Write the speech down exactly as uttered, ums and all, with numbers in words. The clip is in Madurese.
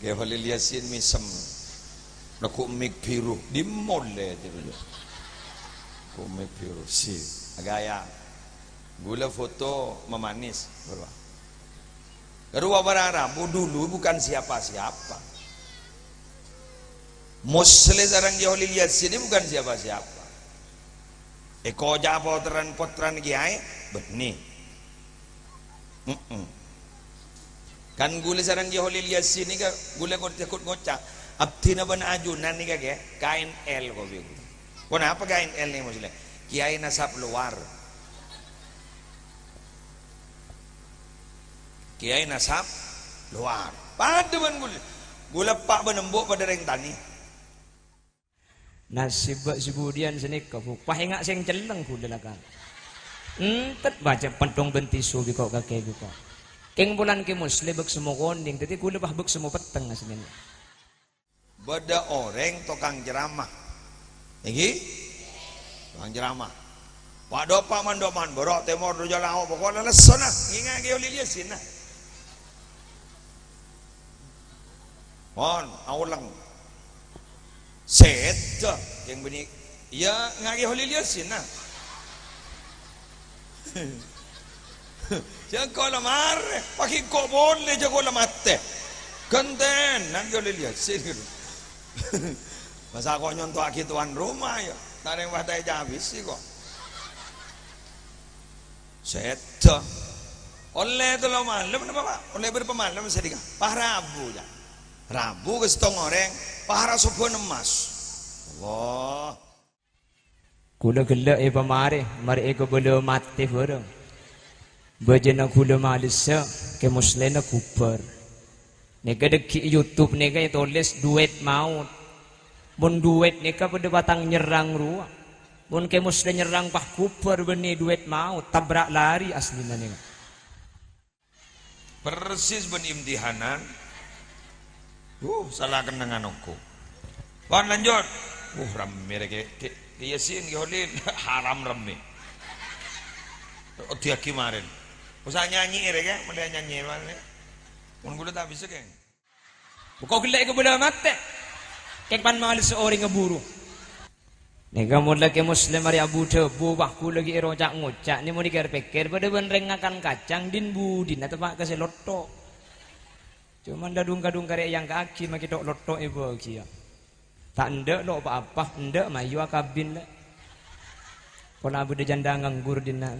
Kè Kholil Yasin mèsem. Neggu' mik biru. Dimolè terus. Neggu' mik biru. Si. Agaya. Ghulâ foto memanis. Bârâmma. Ghâruwa para rabu dulu bukan siapa-siapa. Musleh sareng Kè Kholil Yasin ini bukan siapa-siapa. Èkoca' pottrana, pottrana kèyaè, bânnè. Mm-mm. Kan ghulâ sareng Kè Kholil Yasin nèka, ghulâ kod-, kod ngoca', "Abdhina bân ajunan nèka, Kè, K N L kopi." Ponapa K N L nèka, Musleh? Kiai nasab luar. Kiai nasab luar. Padâ bân ghulâ. Ghulâ eppa' bân embu' padâ rèng tanè. Nasib bâ' sè budiyân sanèka, Bu? Pas enga' sè celleng ghulâ la, Kang. Entet bâca pentong bân tisu bi' ko' kakè bi' ko'. Kèng polana Kè Musleh bâk semmo konèng, dhâddhi ghulâ pas bâk semmo petteng aslinya. Bâdâ orèng tokang ceramah. Èngghi? Tokang ceramah. Padâ pa' man-, man, bârâ' tèmor, dâjâ lao', pokokna lessona. Ngènga'è Kè Kholil Yasin, nah. Pon, aolèng. Sèdhâ, kèng bânnè. Iyâ, ngènga'è Kè Kholil Yasin, nah. Jhâ' engko' la marè, paghi' engko' polè, jhâ' engko' la matè. Ghântènan Kè Kholil Yasin. Masa' ko' nyonto'aghi tuan rumah, yâ? Ta' rèng pas ta' ècabisi, ko'. Sèdhâ. Ollè tello malem napa, Pa'? Ollè bârâmpa malem sanèka? Pas Rabu, jhâ'. Rabu ka sèttong orèng, pahara sobbhuna emmas. Allah. Ghulâ ghellâ' èpamarè, marè èkabâlâ matè bhârâng. Bâjâna ghulâ malessa, Kè Muslèna ghubâr. Nèka dhâggi' YouTube nèka ètolès duet maot. Mon duet nèka padâ patang nyerrang rowa. Mon Kè Muslè nyerrang pas ghubâr bânnè duet maot, tabrak lari asllina nèka. Persis bân imtihanan. Uh, sala kennengngan ongghu. Pon lanjut. Uh, rammè rè, Kè, Kè, Kè Yasin, Kè Kholil. Haram rammè. Oddhiyâghi marèn. Usa nyanyè rè, Kè, mending nyanyè malè. Mon ghulâ ta' bisa, Kè. Bâ' ko' ghellâ' èkabâlâ matè. Kèng pan malessa orèngnga buru. Nèka mon la Kè Muslè marè abu-dhâbu, wah, ghulâ ghi' èroca' ngoca', nè mon èkèr-pèkkèr, padâ bân rèng ngakan kacang, din-budina teppa' ka sè lotto'. Coma la dhung-kadhung karè èangka'aghi, makè tho' lotto' èbâghiyâ. Ta' endâ' lo' pa-apa, endâ' mayu akabin, lè'. Pola bâdâ jhândhâ nganggur dinna'.